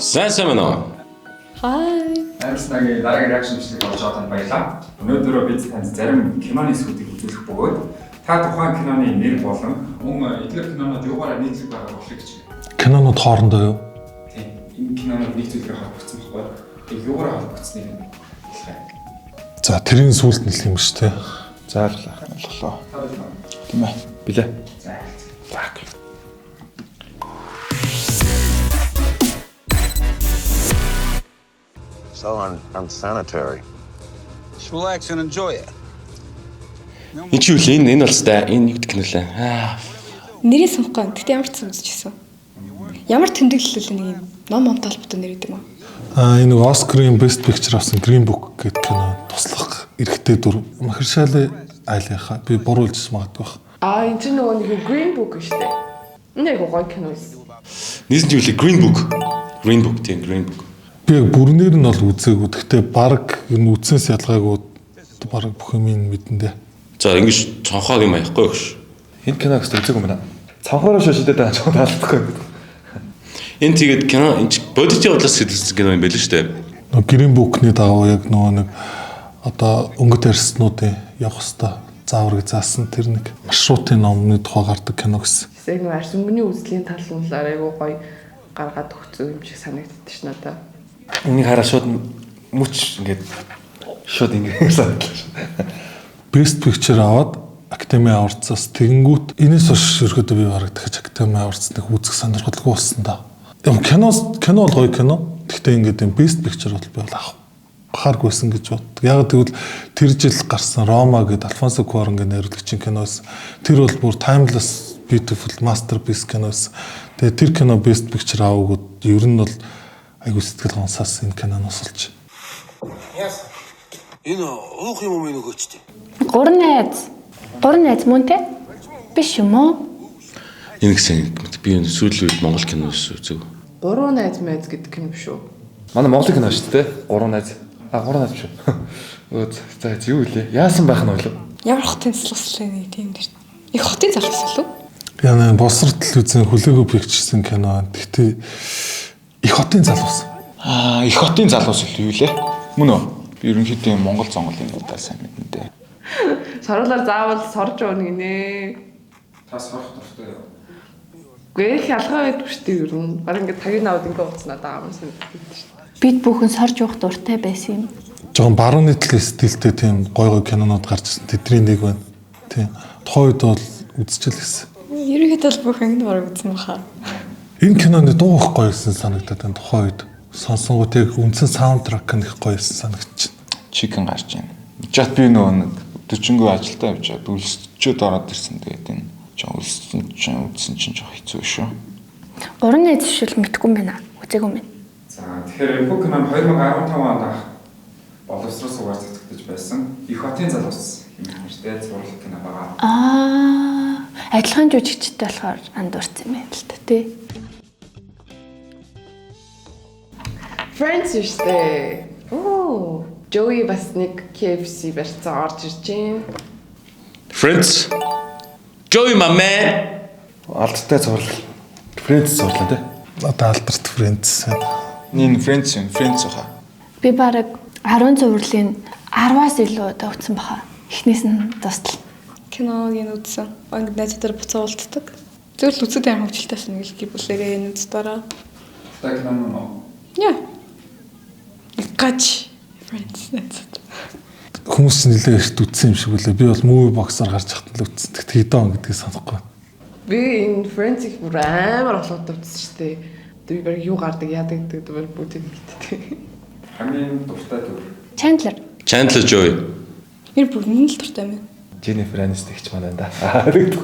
Сайн сайн байна уу? Хай. Амьснагийн дараагийн reaction бичлэг болж байгаа танд баярлалаа. Өнөөдөр бид танд зарим киноны хэсгүүдийг үзүүлэх бөгөөд та тухайн киноны нэр болон мөн эдгээр кинонууд юугаараа нийтлэг байгаа болохыг хичээх. Кинонууд хоорондоо юу? Тийм. Энэ кинонууд нэг зүйлээр холбогдсон байхгүй юу? Тэгээ юугаараа холбогдсныг нь хэлэх юм. За тэрийн сүүлд нь л юм шүү дээ. За ойлголоо. Ойлголоо. Та бүхэн Тийм ээ. Билээ. за хэлцгээе. За. So unsanitary. Just relax and enjoy it. Энэ чи юу лээ? Энэ бол сте энэ юу гэх юм лээ. Аа. Нэрийг санахгүй. Гэтэ ямар ч юм үзчихсэн. Ямар тэмдэглэл нэг юм ном номтой холбоотой нэр гэдэг юм аа. Аа энэ нэг Оскарын Best Picture авсан Green Book гэдэг кино туслах эрэгтэй дүр. Махершали айлынхаа би буруу хэлж магадгүй байх. Аа энэ чинь нөгөө нэг Green Book шүү дээ. Энэ айгуу гоё кино байсан. Нийс нь юу лээ? Green Book. Green Book тийм Green Book. Би яг бүрнээр нь бол үзээгүй. Гэхдээ баг ер нь үзсэнс ялгаагүй баг бүх юм мэдэндээ. За ингэж цонхоор юм аяхгүй өгш. Энэ киног өстө үзээгүй юм байна. Цонхороо шошидээд байгаа ч таалдахгүй юм. Энэ тэгээд кино энэ чи бодитын бодлоос сэтэлсэн кино юм байл шүү дээ. Нөгөө Green Book-ны дагуу яг нөгөө нэг одоо өнгөт арьснуудын явах хэвээр зааврыг заасан тэр нэг маршрутын номны тухай гардаг кино гэсэн. Яг нөгөө арьс өнгөний үзлийн тал нь л айгуу гоё гаргаад өгсөн юм шиг санагддаг ш надад. Энийг хараа шууд мөч ингээд шууд ингээд санагдлаа шүү. Best Picture аваад Academy Awards-аас тэгэнгүүт энэс хойш ерөөдөө би бараг дахиж Academy Awards нэг үзэх сонирхолгүй болсон да. Юм кино кино бол гоё кино. Гэхдээ ингээд юм Best Picture бол би бол авах хааргүйсэн гэж боддог. Яг тэгвэл тэр жил гарсан Рома гэдэг Альфонсо Куаронгийн найруулагчийн киноос тэр бол бүр timeless beautiful masterpiece киноос. Тэгээ тэр кино Best Picture аваагууд ер нь бол айгуу сэтгэл гонсоос энэ киноноос олж. Энэ уух юм уу нөгөөчтэй? Гурван найз. Гурван найз мөн те? Биш юм уу? Энэ гэсэн би энэ сүүлийн үед Монгол киноос үзег. Гурван найз майз гэдэг кино биш үү? Манай Монголын кино шүү дээ. Гурван найз. А гурван найз биш үү? Өө за юу лээ? Яасан байх нь вэ? Ямар хотын залуус лээ нэг тийм нэр. Их хотын залуус лүү? Яна босрол телевизэн хүлээгөө пикчсэн кино. Гэхдээ их хотын залуус. Аа, их хотын залуус л юу лээ? Мөн үү? Би ерөнхийдөө Монгол зонгол юмудаа сайн мэднэ дээ. Соруулаар заавал сорж явна гинэ. Та сорох дуртай юу? Үгүй их ялгаа байдгүй шүү дээ ер нь. Бараг ингээд тагийг аваад ингээд ууцнаа даа амар санагддаг шүү дээ. Бид бүхэн сорж явах дуртай байсан юм. Жохон барууны талын стилтэй тийм гой гой кинонууд гарч ирсэн. Тэдний нэг байна. Тийм. Тухайн үед бол үзчихэл гэсэн. Ерөнхийдөө л бүх ангид бараг үзсэн баха. Энэ киноны дуу их гоё байсан санагдаад байна тухайн үед. Сонсонгууд яг үндсэн саундтрак нь их гоё байсан санагдчихна. Chicken гарч байна. Жат би нөгөө нэг өдөржингөө ажилдаа явж байгаад өлсчөөд ороод ирсэн. Тэгээд энэ жоо өлссөн чинь үдсэн чинь жоох хэцүү шүү. Гурван найз бишвэл мэдгүй юм байна. Үзээгүй юм байна. За тэгэхээр энэ кино нь 2015 онд анх боловсрол суугаар цацагдаж байсан. Их хотын залуус хэмээх нэртэй зурлаг кино байгаа. Аа, адилхан жүжигчтэй болохоор андуурсан юм байна л та тий. Friends шүү дээ. Оо, Joey бас нэг KFC барьцаа орж ирж байна. Friends. Joey my man. Алдтай зурлал. Friends зурлаа тий. Одоо алдарт Friends байна. Энэ Friends юм, Friends баха. Би бараг 10 цувралын 10-аас илүү удаа үзсэн баха. Эхнээс нь тусдал. Киног нь үзсэн. Ангид найзуудаар буцаа уулздаг. Зөвхөн л үзээд амар хөвчлөлтөөс нэг л гэр бүлээрээ энэ үз дараа. Та кино мөн үү? Яа. Нэг гаж Friends найзууд. Хүмүүс нэлээ эрт үзсэн юм шиг үлээ. Би бол movie box-аар гарч хатан л үзсэн. Тэгт хэдэн он гэдгийг санахгүй. Би энэ Friends-ийг бүр амар олон удаа үзсэн шүү дээ. Би бараг юу гардаг, яадаг гэдэг бүр бүгдийг мэддэг. Хамгийн дуртай дүр. Chandler. Chandler Joey. Тэр бүр үнэн л дуртай юм. Jennifer Aniston гэж манай да. Аа тэгдэг.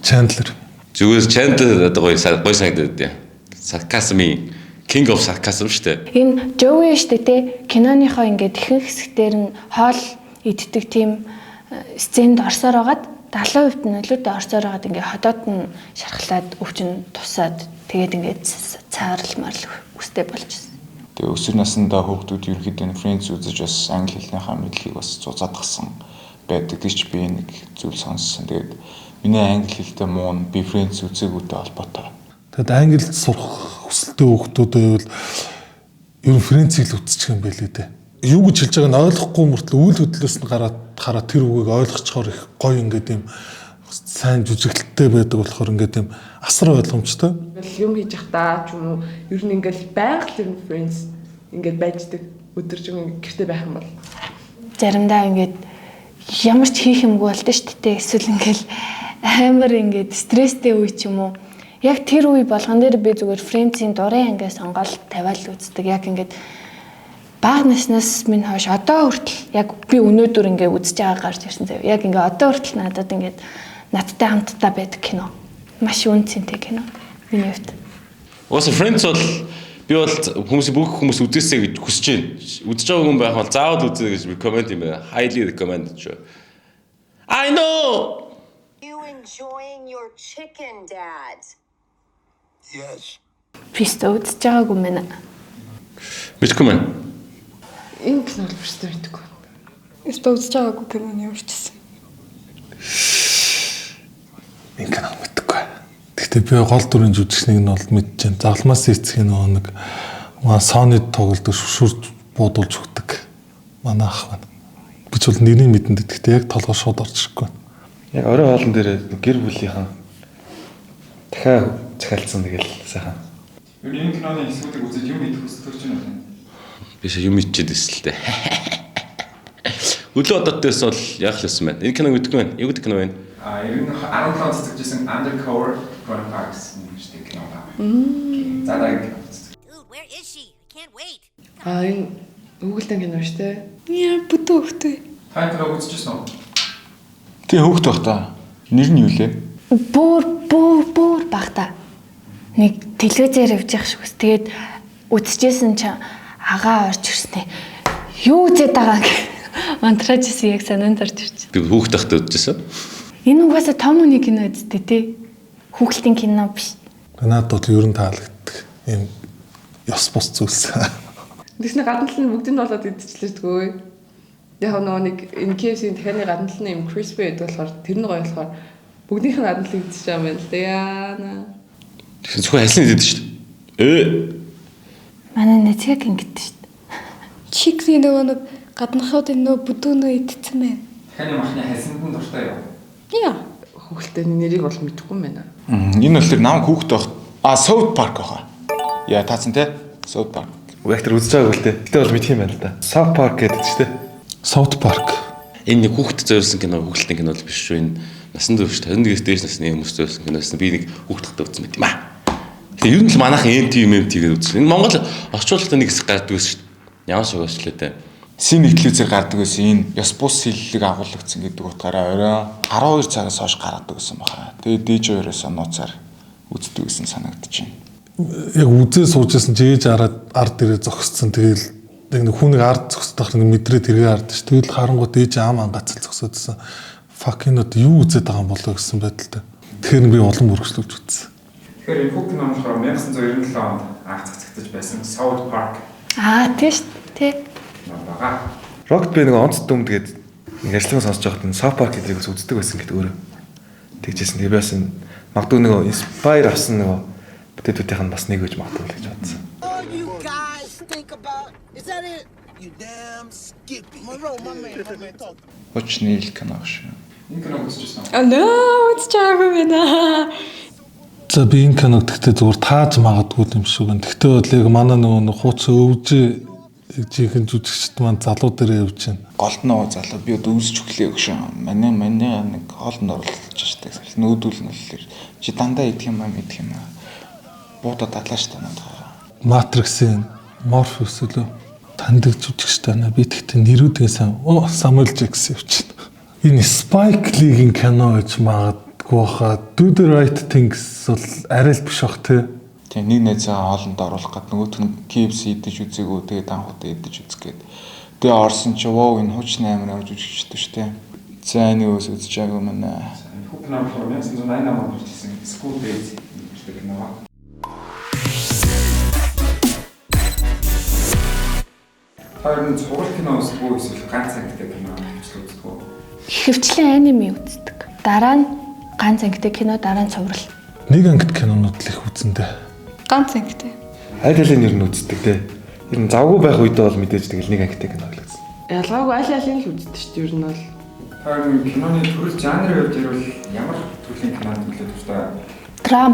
Chandler. Зүгээр Chandler одоо гоё гоё санагдаад байна. Sarcasm-ийн King of Sarcasm шүү дээ. Энэ Joey шүү дээ тий. Киноныхоо ингээд ихэнх хэсэгтэр нь хоол иддэг тийм сценд орсоор байгаад 70% нь нөлөөдөө орсоор байгаад ингээд ходоод нь шархлаад өвчин тусаад тэгээд ингээд цаарл марл үстэй болж ирсэн. Тэгээ өсвөр насндаа хүүхдүүд ерөнхийдөө энэ Friends үзэж бас англи хэлнийхаа мэдлэгийг бас зузаадгасан байдаг гэж би нэг зүйл сонссон. Тэгээд Миний англи хэлтэй муу нь би Friends үзээгүйтэй холбоотой. Тэгэд англи сурах хүсэлтэй хүүхдүүд байвал ер нь Friends-ийг л үзчих юм байлээ дээ. Юу гэж хэлж байгааг нь ойлгохгүй мөртлөө үйл хөдлөлөөс нь гараад хараа тэр үгийг ойлгочхоор их гоё ингээд юм сайн жүжиглэлттэй байдаг болохоор ингээд юм асар ойлгомжтой. Ингээл юм хийж явахдаа ч юм уу ер нь ингээл байнга л ер нь Friends ингээд байждаг. Өдөржин гэрте байх юм бол Заримдаа ингээд ямар ч хийх юмгүй болдоо шүү дээ. Эсвэл ингээл амар ингээд стресстэй үе ч юм уу. Яг тэр үе болгон дээр би зүгээр Friends-ийн дурын ангиас сонгоол тавиал үздэг. Яг ингээд бага наснаас минь хойш одоо хүртэл яг би өнөөдөр ингээд үзэж байгаа гарч ирсэн заяа. Яг ингээд одоо хүртэл надад ингээд надтай хамтдаа байдаг кино. Маш үн цэнтэй кино. Миний хувьд. Угаасаа Friends бол би бол хүмүүс бүх хүмүүс үзээсэй гэж хүсэж байна. Үзэж байгаа хүн байх бол заавал үзээ гэж recommend юм байна. Highly recommend шүү. I know. You enjoying your chicken, Dad? Yes. Би ч үзэж байгаагүй мэн. Мэдгүй мэн. Энэ кино бол биш мэдгүй. Өстө үзэж байгаагүй кино нь ямар ч гэсэн. Энэ кино мэдгүй. Гэхдээ би гол дүрийн жүжигчнийг нь бол мэдэж байна. Загалмаас эцгийн нөгөө нэг маа Sony тоглодог шүшүр буудулж өгдөг. Манай ах байна. Би ч бол нэрийг мэдэн дээ. Гэхдээ яг толгой шууд орж ирэхгүй. Яг орой хоолн дээр гэр бүлийнхэн дахиад захиалцсан тэгэл сайхан. Ер нь энэ киноны хэсгүүдийг үзэж юм идэх хүсдэг ч юм уу? Би юм ичээд байсан л дээ. Өглөө одоотээс бол яг л байсан байна. Энэ киног мэдгүй байна. Юу гэдэг кино вэ? А 97 онд цэцгэжсэн Undercover Grandpa гэсэн нэртэй кино байна. За дараагийн кино үздэг. Dude, where is she? I can't wait. А энэ хүүхэлдэйн кино шүү дээ. Яа бүтэн хөвтэй. Та энэ киног үзчихсэн үү? Тий хөөхт байх та. Нэр нь юу лээ? Бүр бүр бүр багта. Нэг телевизээр явж явах шиг ус. Тэгээд үзчихсэн чинь агаа орж ирснэ. Юу үзээд байгаа гэх унтрааж исэн яг санаанд орж ирж. Би хүүхд байхдаа үзчихсэн. Энэ угаасаа том хүний кино үсттэй тий. Хүүхэлдэйн кино биш. Надад бол ер нь таалагддаг. Ийм ёс бус зүйлс. Тэгснэ гадна тал нь бүгд нь болоод идчихлээ. Яг нөгөө нэг энэ KFC-ийн дахианы гадна тал нь юм crispy байдаг болохоор тэр нь гоё болохоор бүгдийнх нь гадна талыг идчихэж байгаа юм байна л да. Яана. Тэгсэн зөвхөн халин идэв шүү дээ. Манай найз яг ингэдэж шүү дээ. Чиксийн нөгөө нэг гаднахуудын нөгөө бүдүүнөө идсэн байна. Дахианы махны халсанд нь дуртай юу? Яа. Хүүхэлдэйн нэрийг бол мэдэхгүй юм байна. Энэ бол тэр нам хүүхд байх. А South Park баха. Яа таацсан те? South Park. Яг тэр үзэж байгаагүй л те. Гэтэ бол мэдх юм байна л да. South Park гэдэг ч те. South Park. Энэ нэг хүүхд зориулсан кино, хүүхэлдэйн кино л биш шүү. Энэ насан турш 21-ээс дээш насны хүмүүс зориулсан киноос би нэг хүүхд тахтай үзсэн байт юм аа. Тэгээ ер нь л манайхан MTV MTV гэж үзсэн. Энэ Монгол орчуулалтаа нэг хэсэг гардаг байсан шүү дээ. Ямар шиг очлоо те. Син нэг телевизээр гардаг байсан энэ ёс бус хиллэг агуулгдсан гэдэг утгаараа орой 12 цагаас хойш гаргадаг байсан баха. Тэгээд DJ-оос нууцаар үздэг байсан санагдаж байна. Яг үзээ сууж исэн чи ээж араад ард дээрээ зогссон. Тэгэл яг нэг хүн нэг ард зогсдох нэг мэдрээ тэргээ ард ш. Тэгэл харангуут ээж ам ангацал зогсоодсэн. Fucking одоо юу үзээд байгаа юм болоо гэсэн байдалтай. Тэгэхээр би улам үргэлжлүүлж үзсэн. Тэгэхээр энэ бүх кино болохоор 1997 онд анх цацагдаж байсан South Park Аа тий шүү тий. байгаа. Рокт би нэг онц дүмд гээд нэг ажиллагаа сонсож байхад энэ South Park гэдгийг бас үздэг байсан гэдэг өөрөө. Тэгжсэн. Тэгээ би бас энэ магадгүй нэг inspire авсан нэг бүтээлүүдийнх нь бас нэг гэж магадгүй л гэж бодсон. All you guys think about is that it? You damn skippy. Monroe, my man, my man, talk to me. Хуучин нийл кино шүү. Энэ киног үзчихсэн үү? А нөө үзэж байгаагүй байна. За би энэ киног тэгтээ зүгээр тааж магадгүй юм шиг байна. Тэгтээ бол яг манай нөгөө нэг хуучин өвжи жинхэнэ жүжигчд маань залуу дээрээ явж байна. Голд нөө залуу би одоо үүсч өглөө өгшөн. Манай нэг хоолнд оруулж штэ. Нүүдүүл нөллөр. Чи дандаа идэх юм аа мэдэх юм аа. Буудаа дадлаа штэ надаа. Matrix-ийн Morpheus лөө таньдаг жүжигчд байна. Би тэгтээ нэрүүдээ сайн Samuel Jackson явчихна. Энэ Spike Lee-гийн кино гэж магадгүй баха. Do the Right Things бол арай л биш бах те. Тийм нэг найзаа хоолнд оруулах гад нөгөөх нь KFC идэж үзээгүй тэгээд анхудаа идэж үзэх гээд. Тэгээ орсон чи воо энэ хуучин амар орж үжигчдэг шүү дээ. За энэ юус үзэж байгаагүй манай. Энэ бүх кино болохоор 1988 онд гарсан School Days гэдэг кино байна. Та ер нь цуврал кино үздэг үү эсвэл ганц ангитай кино хөвчлээ үздэг үү? Ихэвчлэн аниме үздэг. Дараа нь Ганц ангитай кино, дараа нь цуврал. Нэг ангит кинонууд л их үзэндээ. Ганц ангитай. Аль алийг нэр нь үздэг те. Ер нь завгүй байх үедээ бол мэдээж тэгэл нэг ангитай кино л үзсэн. Ялгаагүй аль алийг л үздэг шүү дээ ер нь бол. Та киноны төрөл жанрын хувьд ярил ямар төрлийн кинонд илүү дуртай? Драм.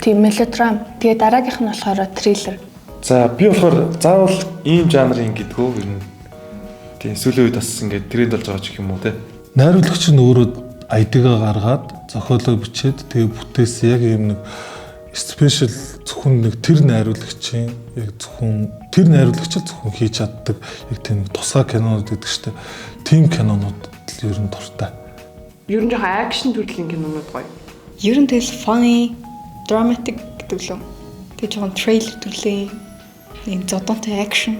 Тийм, мелодрам. Тэгээ дараагийнх нь болохоор триллер. За би болохоор заавал ийм жанрын гэдгүү ер нь. Тийм, сүүлийн үед бас ингээд тренд болж байгаа ч гэх юм уу те. Найруулагч нь өөрөө ID-гаа гаргаад зохиолоо бичээд тэгээ бүтээсэн яг ийм нэг спешиал зөвхөн нэг тэр найруулагчийн яг зөвхөн тэр найруулагч л зөвхөн хийж чаддаг яг тийм нэг тусгай кинонууд гэдэг штэ. Тийм кинонууд л ер нь дуртай. Ер нь жоохон акшн төрлийн кинонууд гоё. Ер нь тэгэл funny, dramatic гэдэг лөө. Тэгээ жоохон трейлер төрлийн нэг зодонтой акшн.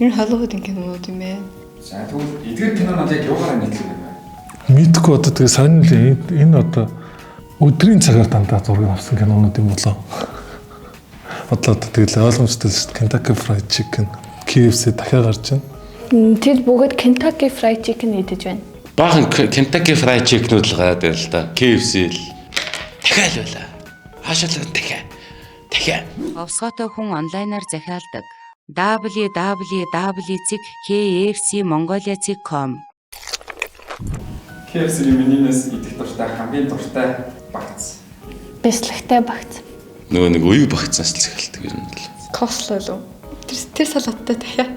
Ер нь Hollywood-ын кинонууд юм ээ. За тэгвэл эдгээр кинонууд яг юугаараа нийтлэг юм бэ? Мэдгүй одоо тэгээ сонин л энэ одоо өдрийн цагаар дандаа зураг авсан кинонууд юм болоо. Одоо тэгэл ойлгомжтой л шүү дээ. Kentucky Fried Chicken, KFC дахиад гарч байна. Тэр бөгөөд Kentucky Fried Chicken идэж байна. Баахан Kentucky Fried Chicken-үүд л гараад ирэл та. KFC л дахиад л байла. Хаашаа л дахиад. Дахиад. Овсгоотой хүн онлайнаар захиалдаг. www.kfcmongolia.com. KFC-ийн менюнээс идэх дуртай хамгийн дуртай багц. Бяслагтай багц. Нөгөө нэг уяг багцаас л захиалдаг юм л. Косло лөө. Тэр салаттай дахиад.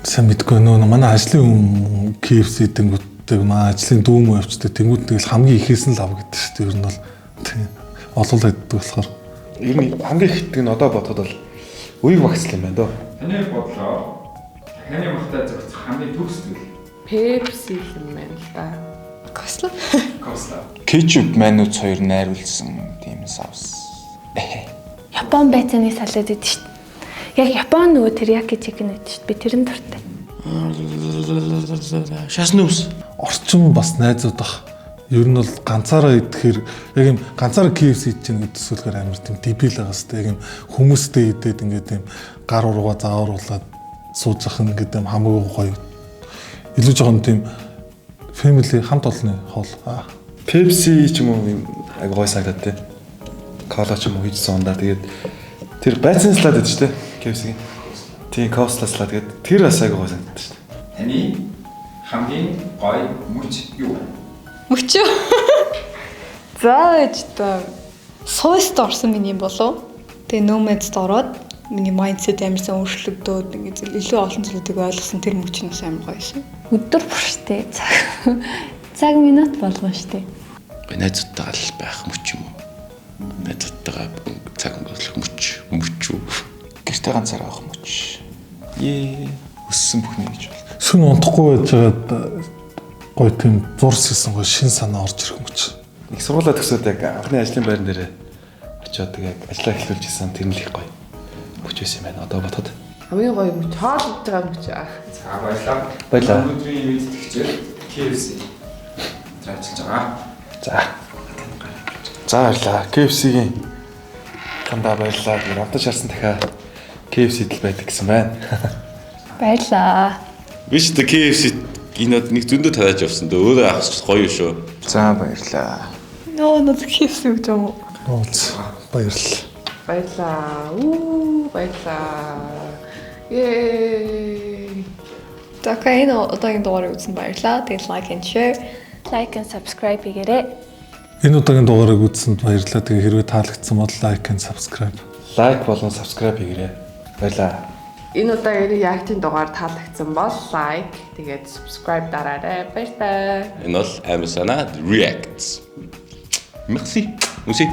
Сайн мэдгүй нөө манай ажлын хүн KFC дэнгүүттэй манай ажлын дүү мүү явцдаг. Тэнгүүд тэгэл хамгийн ихээс нь л ав гэдэг шүү дээ. Ер нь бол тийм олоол иддэг болохоор. Ер нь хамгийн их иддэг нь одоо бодоход бол уяг багц л юм байна дөө. Таны бодлоор дахианы махтай зохицох хамгийн төгс зүйл. Pepsi юм байна л да. Косло. Косло. Кетчуп мануц хоёр найруулсан тийм соус. Япон байцааны салат идэв шүү дээ. Яг Япон нөгөө терияки chicken идэв шүү дээ. Би тэрэн дуртай. Шасны ус. Орчин бас найзууд ах. Ер нь бол ганцаараа идэхээр яг юм ганцаараа KFC идэж гэнэ гэдэг төсөөлгөр амар тийм дебил байгаа сте. Яг юм хүмүүстэй идээд ингээд юм гар урууга заавруулаад сууж ах ингээд юм хамаагүй гоё. Илүү жоохон тийм family хамт олонны хоол. Pepsi ч юм уу юм айгу гоё санагдаад те. Кола ч юм уу хийжсэн ундаа тэгээд тэр байцан салат гэдэг чинь те KFC-ийн. Тийм, coleslaw салат гэдэг тэр бас айгу гоё санагдаад шүү дээ. Таны хамгийн гоё мөч юу вэ? Мөчөө. За ээж та Суйст орсон миний болов. Тэгээ Nomads-д ороод миний mindset амарсан өөрчлөгдөөд ингээд илүү олон зүйлүүдийг ойлгосон тэр мөч нь бас амар гоё байсан. Өдөр бүр штэ. Цаг минут болгон штэ. Найзуудтайгаа л байх мөч юм уу? Найзуудтайгаа цаг өнгөрөх мөч, мөч үү? Гэртээ ганцаараа авах мөч. Ее өссөн бүхний гэж бол. Шүн унтахгүй байжгаад гоё тийм зурс хийсэн гоё шин санаа орж ирэх мөч. Их сургуулаа төгсөөд яг анхны ажлын байран дээр очиод яг ажлаа эхлүүлж исэн тэр нь л их гоё мөч байсан юм байна. Одоо бодоход. Хамгийн гоё мөч хоол идэж байгаа мөч. За баярлалаа. Баярлалаа. Өнөөдрийн мэдтгэгчээр KFC ажиллаж байгаа. За. За баярлалаа. KFC-ийн тандаа баярлалаа. Амтан шарсан дахиад KFC-д л байдаг гэсэн байна. Баярлалаа. Би ч тэ KFC энэ нэг зөндөө тарааж явсан. Дөө өөрөө авах ч гоё шүү. За баярлалаа. Нөө нөө KFC гэж юм уу? Баярлалаа. Баярлалаа. Үу баярлалаа. Ее. За окей, энэ удаагийн дугаарыг үзсэн баярлалаа. Тэгээд like and share, like and subscribe хийгээрэй. Энэ удаагийн дугаарыг үзсэнд баярлалаа. Тэгээ хэрвээ таалагдсан бол like and subscribe. Like болон subscribe хийгээрэй. Баярлалаа. Энэ удаагийн react-ийн дугаар таалагдсан бол like, тэгээд subscribe дараарай. Баярлалаа. Энэ бол Amazon Reacts. Merci. Merci.